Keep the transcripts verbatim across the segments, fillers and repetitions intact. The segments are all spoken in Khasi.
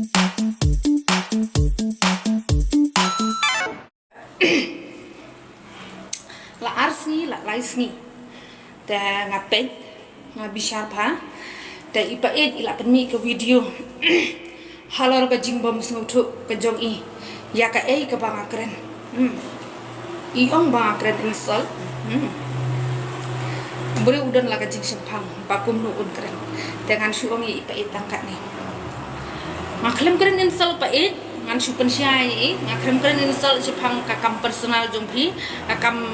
La ar sngi, la lai sngi. Te nga peit, nga bishar bha. Te i Paieit i la pynmih ka video halor ka jingbym sngewthuh ka jong i ïa kaei kaba nga kren. Hmm. I ong ba nga kren insult. Hmm. U briew u don la ka jingshemphang ba kumno un kren. Te ngan shu ong ïa i Paieit tang katne. Nga khlem kren insult Paieit, ngan shu pynshai ïa i, nga khlem kren insult shaphang ka kam personal jong phi, ka kam,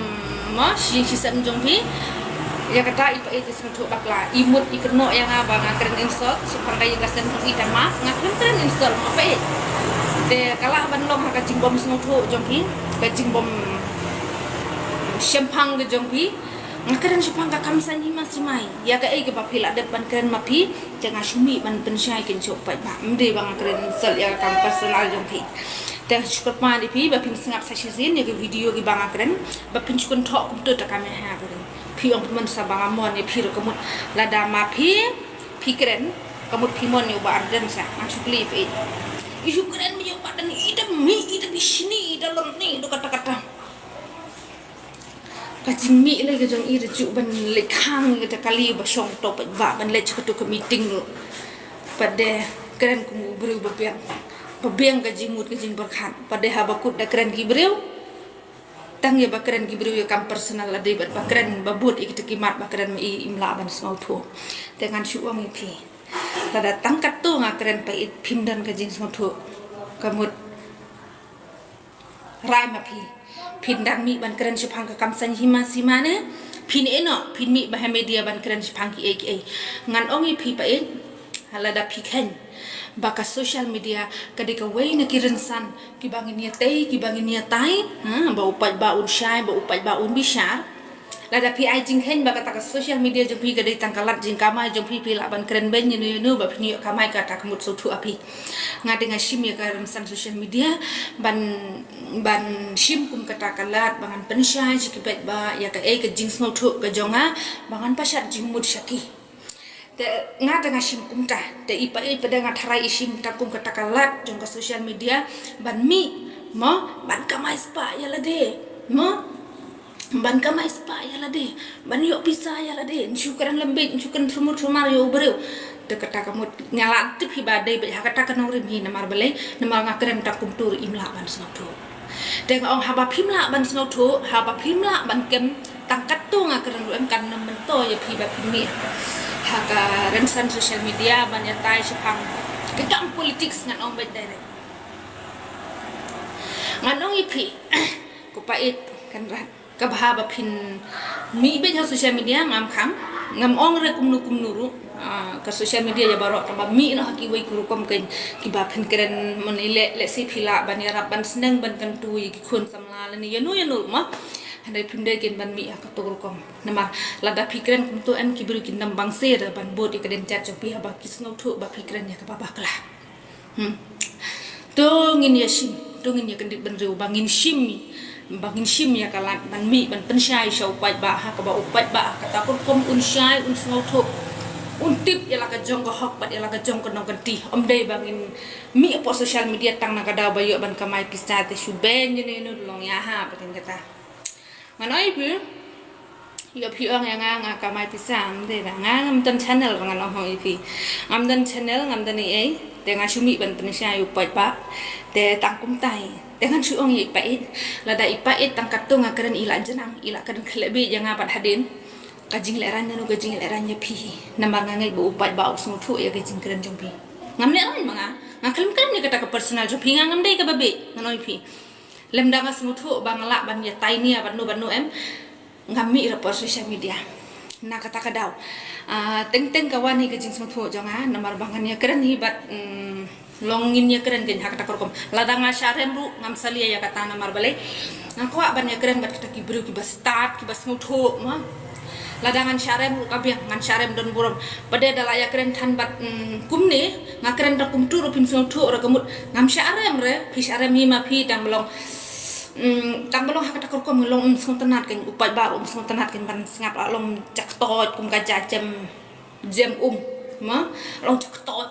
mo, shi shi sem jong phi. Ïa kata i Paieit i sngewthuh bakla, i mut i kynnoh ïa nga ba nga kren insult shaphang ka ïing ka sem jong i, tang ma nga khlem kren insult mo Paieit. Te ka lah ban long ha ka jingbym sngewthuh jong phi, ka jingbym shemphang ka jong phi. Nga kren shaphang ka kam saiñ hima simai. Ïa kaei kaba phi la dep ban kren ma phi, te nga shu mih ban pynshai kein sha u paidbah. Ym dei ba nga kren insult ïa ka kam personal jong phi. Te shu kyrpad ïa phi ba phin sngap sa shisien ïa ka video kiba nga kren, ba phin shu kynthoh kumto da ka me ha ba ring. Phi ong phi mon sa ba nga mon ïa phi ruh ka mut. Lada ma phi, phi kren ka mut phi mon ïa u Bah Ardent sa. Ngan shu kylli ïa phi. I shu kren ïa u Bah Ardent, i da mih, i da bishni, i da lon ne, da kata kata. Ka jingmih lei ka jong i ruh ju ban leit khang ïa kata kali ba shong to paidbah ban leit sha kato ka meeting ruh. Pat de kren kum u briew ba biang. Ba biang ka jingmut ka jingpyrkhat. Pat de haba kut da kren ki briew. Tang ïa ba kren ki briew ïa kam personal la dei bad ba kren ba bud ïa kita ki mat ba kren ma i, im lah ban sngewthuh. Te ngan shu ong ïa phi. Lada tang katto nga kren Paieit phim don ka jingsngewthuh. Ka mut rai ma phi. Phin dang mih ban kren shaphang ka kam saiñ hima sima ne? Phin ïeh noh, phin mih bha ha media ban kren shaphang kiei kiei. Ngan ong ïa phi Paieit, lada phi kheiñ ba ka social media ka dei kawei na ki rynsan kiba ngin ïatei, kiba ngin ïatai, ha, ba u paidbah un shai, ba u paidbah un bishar. Lada phi ai jingkheiñ ba kata ka social media jong phi ka dei tang ka lad jingkamai jong phi, phi lah ban kren beiñ ïano ïano ba phin ïoh kamai, kata ka mut sngewthuh ïa phi. Nga dei nga shim ïa ka rynsan social media ban, ban shim kum kata ka lad ba ngan pynshai sha ki paidbah ïa kaei ka jingsngewthuh ka jong nga, ba ngan pashat jingmut sha ki. Te nga te nga shim kumta, te i Paieit pat de nga tharai i shim tang kum kata ka lad jong ka social media ban mih, mo, ban kamai spah ïa lade, mo, ban kamai spah ïa lade, ban ïoh pisa ïa lade, shu kren lem beit, shu kren sumur sumar ïa u briew. Te kata ka mut nga la tip hi ba dei beit ha kata ka nongrim hi, namar balei, namar nga kren tang kumtu ruh im lah ban sngewthuh. Te nga ong haba phim lah ban sngewthuh, haba phim lah ban kem, tang katto nga kren ruh em, kan nym myntoi ïa phi ba phin mih ha ka rynsan social media ban ïatai shaphang ka kam politics, ngan ong beit direct. Ngan ong ïa phi, ko Paieit Kynrad, kaba haba phin mih beit ha social media ngam khang, ngam ong re kumno kumno ruh, ah, ka social media ïa baroh, tang ba mih noh ha kiwei ki rukom kein kiba phin kren, mon i leh, lehse phi lah ban ïarap ban sneng ban kyntu ïa ki khun samla lane ïano ïano ruh mo. Hynrei phim dei kein ban mih ha kato ka rukom. Namar lada phi kren kumto em ki briew kin nym bang sir ban bud ïa ka dien jait jong phi haba ki sngewthuh ba phi kren ïa kaba bakla. Hmm. To ngin ïa shim, to ngin ïa kyndit bynriew ba ngin shim, ba ngin shim ïa ka lad ban mih ban pynshai sha u paidbah ha kaba u paidbah ha kata ka rukom un shai, un sngewthuh, un tip ïa la ka jong ka hok bad ïa la ka jong ka nongkynti. Ym dei ba ngin mih hapoh social media tang na ka daw ba ïoh ban kamai pisa te shu beiñ ïano ïano long ïa ha pateng kata. Ngan ong ïa phi, ïoh phi ong ïa nga nga kamai pisa, ym dei, nga ngam don channel, ngan ong ïa phi. Ngam don channel, ngam don ei ei, te nga shu mih ban pynshai u paidbah. Te tang kumta hi, te ngan shu ong ïa i Paieit, lada i Paieit tang katto nga kren i la jnang, i la kren khleh beit ïa nga bad hadien. Ka jinglehrain nano ka jinglehrain ïa phi hi. Namar nga ngeit ba u paidbah u sngewthuh ïa ka jingkren jong phi. Ngam lehrain ma nga, nga khlem kren ïa kata ka personal jong phi, nga ngam dei kaba beit, ngan ong ïa phi. Lymda nga sngewthuh ba nga lah ban ïatai nia bad no bad no em, ngam mih ruh hapoh social media. Na kata ka daw, ah, teng teng ka wan hi ka jingsngewthuh jong nga, namar ba ngan ïakren hi bad, mm, long ngin ïakren kein ha kata ka rukom. Lada nga shah rem ruh ngam salia ïa kata, namar balei, nga kwah ban ïakren bad kita ki briew kiba stad, kiba sngewthuh mo. Lada ngan shah rem ruh ka biang, ngan shah rem don burom. Pat de da la ïakren than bad, mm, kumne, nga kren tang kumtu ruh phim sngewthuh ruh ka mut ngam shah rem re, phi shah rem hi ma phi, tang ba long, mm, tang ba long ha kata ka rukom long um sngewtynnat kein, u paidbah ruh um sngewtynnat kein ban sngap, la long jaktoit kum ka ja jem, jem um, ma, long jaktoit.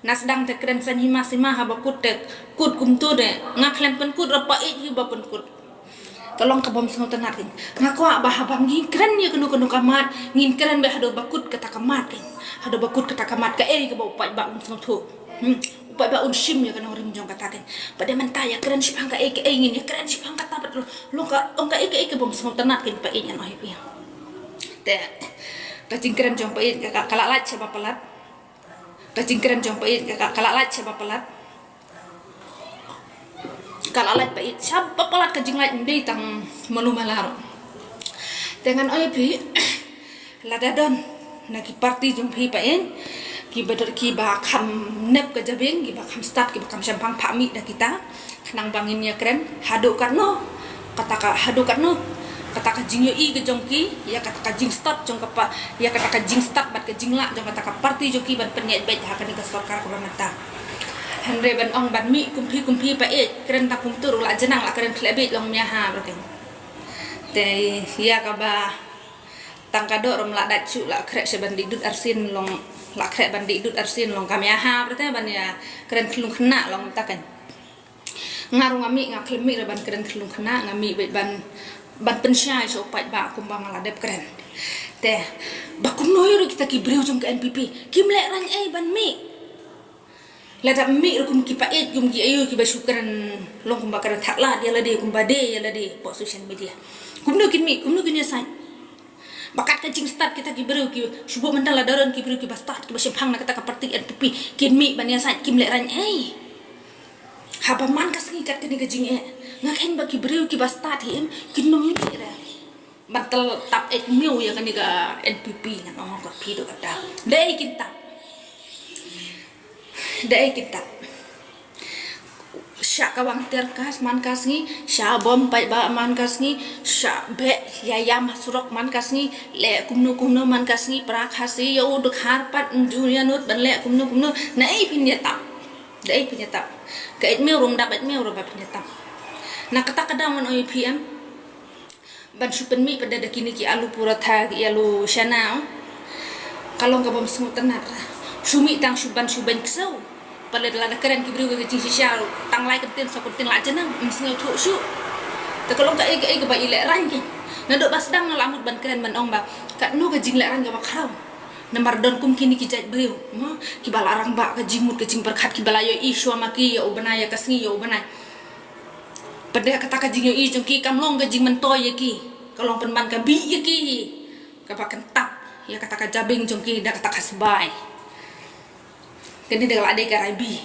Na sdang te kren san hima sima haba kut te kut kumtu de. Nga khlem pynkut ra pha ïeit hi ba pynkut. Ka long ka bym sngewtynnat keiñ. Nga kwah ba haba ngi kren ïa kano kano ka mat, ngin kren beit haduh ba kut kata ka mat keiñ. Haduh ba kut kata ka mat, kaei kaba u paidbah un sngewthuh. Hmm. U paidbah un shim ïa ka nongrim jong kata keiñ. Bad mynta ïa kren shaphang kaei kaei ngin ïa kren shaphang kata bad long ka, long kaei kaei ka bym sngewtynnat keiñ pha ïeit, ngan ong ïa phi. Te ka jingkren jong pha ïeit ka, ka, ka la lait shaba palat. Ka jingkren jong pha ïeit ka, ka, ka la lait shaba palat. Ka la lait pha ïeit shaba palat, ka jinglait ym dei tang malu mala ruh. Te ngan ong ïa phi, lada don na ki party jong phi pha ïeit kiba don, kiba kham nep ka jabieng, kiba kham stad, kiba kham shemphang, pha mih da kita. Khnang ba ngin ïa kren haduh katno kata ka, haduh katno kata ka jingïohi ka jong ki ïa kata ka jingstad jong ka pa, ïa kata ka jingstad bad ka jinglah jong kata ka party jong ki ban pynïaid beit ha kane ka sorkar kaba mynta. Hynrei ban ong ban mih kum phi kum phi pha ïeit, kren tang kumtu ruh la jnang, la kren khleh beit long mia ha bro keiñ. Te ïa kaba tang ka doh ruh ym la dait shuh, la khreh sha ban dih dud arsien long, la khreh ban dih dud arsien long ka mia ha bro te ban ïa kren khlung khynnah long mynta keiñ. Nga ruh nga mih, nga khlem mih ruh ban kren khlung khynnah, nga mih beit ban, ban pynshai sha u paidbah kumba nga la dep kren. Te ba kumno ïa ruh kita ki briew jong ka N P P kim lehraiñ ei ban mih. Lada mih ruh kum ki pha ïeit, kum ki aïu kiba shu kren long kumba kren thak lad ïa lade, kumba dei ïa lade hapoh social media. Kumno kin mih, kumno kin ïasaid? Ba kat ka jingstad kita ki briew ki shu buh mynta, lada don ki briew kiba stad kiba shemphang na kata ka party N P P kin mih ban ïasaid, kim lehraiñ ei. Haba man ka sngi kat kane ka jingeh, nga kheiñ ba ki briew kiba stad hi em kin nym mih re ban tap eit miaw ïa kane ka N P P, ngan ong kat phi doh kata. Dei kin tap. Dei kin tap. Shah kawang tear gas man ka sngi, shah bom paidbah man ka sngi, shah beh ïa ïam ha surok man ka sngi, leh kumno kumno man ka sngi, pra Khasi ïa u dkhar pat, ym ju ïa nud ban leh kumno kumno. Na ei phin ïa tap? Dei phin ïa tap? Ka eit miaw ruh ym dap eit miaw ruh ba phin ïa tap. Na kata ka daw ngan ong ïa phi em, ban shu pynmih pat da kine ki alu paratha, ki alu shana, ka long ka bym sngewtynnat. Shu mih tang shu ban shu beiñ ksew. Pale da lada kren ki briew ka jingshisha ruh tang lai kyntien saw kyntien la jnang, ym sngewthuh shuh. Te ka long kaei kaei kaba i lehraiñ keiñ. Naduh ba sdang nga la mut ban kren ban ong ba katno ka jinglehraiñ kaba khraw. Namar don kum kine ki jait briew, mo, kiba la rangbah ka jingmut ka jingpyrkhat, kiba la ïohi shuwa ma ki ïa u bnai, ïa ka sngi ïa u bnai. Pat da kata ka jingïohi jong ki kam long ka jingmyntoi ïa ki, ka long pynban ka bih ïa ki hi, kaba kyntap ïa kata ka jabieng jong ki da kata ka sbai. Kane da ka la dei ka rai bih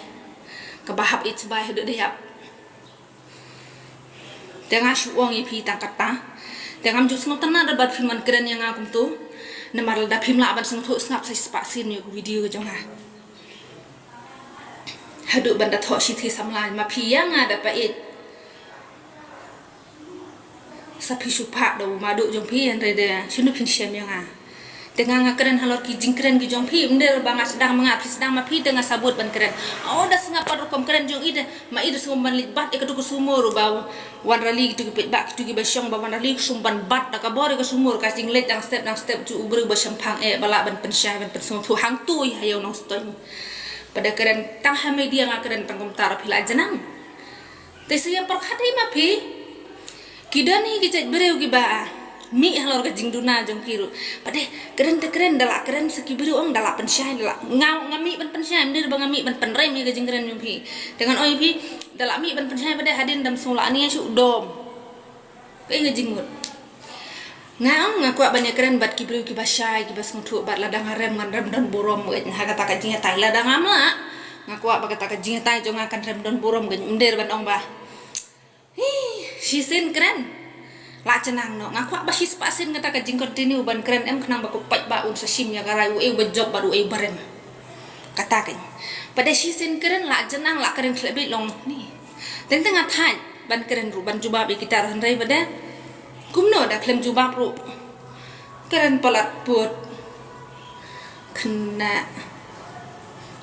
kaba hap ïeit sbai haduh da ïap. Te nga shu ong ïa phi tang kata. Te ngam ju sngewtynnat da ba phi man kren ïa nga kumto. Namar lada phim lah ban sngewthuh, sngap sa shispah sien ïa ka video ka jong nga. Haduh ban da thoh shithi samla ma phi ïa nga da pha ïeit. Sa phi shu phah da u maduh jong phi, hynrei da shano phin shem ïa nga? Te nga nga kren halor ki jingkren ki jong phi, ym dei ba nga sdang ma nga, phi sdang ma phi, te nga sa bud ban kren. O, da sngap pat rukom kren jong i, da ma i da sngewbha ban leit bat ïa katu ka sumur ba wan rally, kitu ki paidbah, kitu kiba shong ba wan rally, sngewbha ban bat da ka bor ïa ka sumur, ka jingleit dang step dang step, ju u briew ba shemphang eh ba lah ban pynshai ban pynsngewthuh hangtu ïa u Nongstoiñ. Pat da kren tang ha media nga kren tang kumta ruh phi la jnang. Te sa ïa pyrkhat hi ma phi. Ki don hi ki jait briew kiba mih halor ka jingduna jong ki ruh. Pat de kren te kren, da la kren sa ki briew, ong da la pynshai, da la, nga, nga mih ban pynshai, ym dei ba nga mih ban pynrem ïa ka jingkren jong phi. Te ngan ong ïa phi, da la mih ban pynshai, pat de hadien dam sngewlah nia shu dom. Kaei ka jingmut? Nga ong nga kwah ban ïa kren bad ki briew kiba shai, kiba sngewthuh, bad lada nga rem ngan rem don burom keiñ ha kata ka jingïatai. Lada ngam lah, nga kwah ba kata ka jingïatai jong nga kan rem don burom keiñ, ym dei ban ong ba, hi, shisien kren. La jnang noh, nga kwah ba shispah sien kata ka jing continue ban kren, em, khnang ba u paidbah un sa shim ïa ka rai, uei uba jop bad uei uba rem. Kata keiñ. Pat de shisien kren, la jnang, la kren khlem bit long ni. Teng teng nga thait ban kren ruh, ban jubab ïa kita ruh, hynrei pat de kumno da khlem jubab ruh. Kren palat put. Khynnah.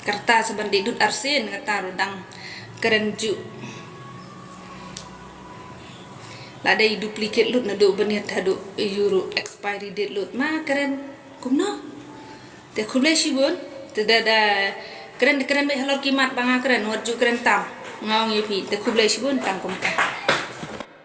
Kata sa ban dih dud arsien, kata ruh dang kren ju. La dei duplicate lut naduh bniat haduh ïa u ruh expiry date lut. Ma kren kumno? Te khublei shibun, te da, da Kren, kren beit halor ki mat ba nga kren, wat ju kren tam. Nga ong ïa phi, te khublei shibun tang kumta.